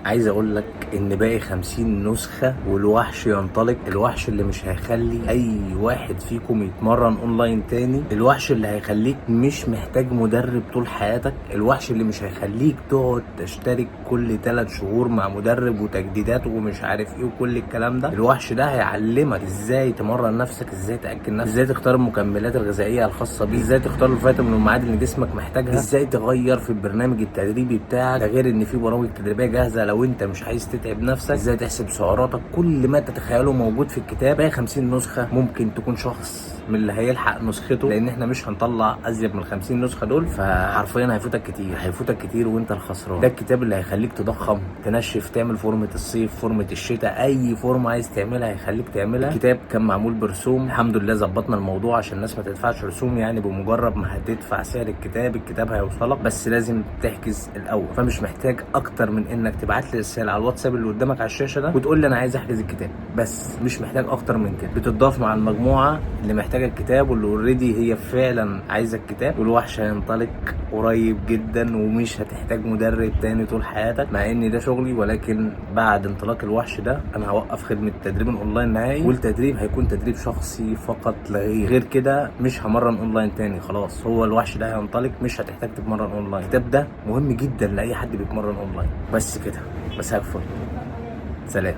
عايز اقول لك ان باقي 50 نسخة والوحش ينطلق. الوحش اللي مش هيخلي اي واحد فيكم يتمرن اونلاين تاني، الوحش اللي هيخليك مش محتاج مدرب طول حياتك، الوحش اللي مش هيخليك تقعد تشترك كل 3 شهور مع مدرب وتجديدات ومش عارف ايه وكل الكلام ده. الوحش ده هيعلمك ازاي تمرن نفسك، ازاي تاكل نفسك، ازاي تختار المكملات الغذائية الخاصة بيك، ازاي تختار الفيتامين والمعادن اللي جسمك محتاجها، ازاي تغير في البرنامج التدريبي بتاعك، ده غير ان في برامج تدريبية جاهزة لو انت مش عايز تتعب نفسك، ازاي تحسب سعراتك، كل ما تتخيله موجود في الكتاب. باقي 50 نسخه، ممكن تكون شخص من اللي هيلحق نسخته، لان احنا مش هنطلع ازيد من 50 نسخه دول، فحرفيا هيفوتك كتير، هيفوتك كتير وانت الخسران. ده الكتاب اللي هيخليك تضخم، تنشف، تعمل فورمه الصيف، فورمه الشتاء، اي فورمه عايز تعملها هيخليك تعملها. الكتاب كان معمول برسوم، الحمد لله ظبطنا الموضوع عشان الناس ما تدفعش رسوم، يعني بمجرد ما هتدفع سعر الكتاب الكتاب هيوصلك، بس لازم تحجز الاول. فمش محتاج اكتر من انك تبعت لي رسالة على الواتساب اللي قدامك على الشاشة ده وتقول لي انا عايز احجز الكتاب، بس مش محتاج اكتر من كده. بتضاف مع المجموعة اللي محتاجه الكتاب واللي already هي فعلا عايزه الكتاب، والوحش هينطلق قريب جدا ومش هتحتاج مدرب تاني طول حياتك، مع ان ده شغلي، ولكن بعد انطلاق الوحش ده انا هوقف خدمة التدريب الاونلاين نهائي، والتدريب هيكون تدريب شخصي فقط لا غير. غير كده مش همرن اونلاين تاني خلاص، هو الوحش ده هينطلق، مش هتحتاج تتمرن اونلاين. الكتاب ده مهم جدا لاي حد بيتمرن اونلاين. بس كده، مساء الفل، سلام.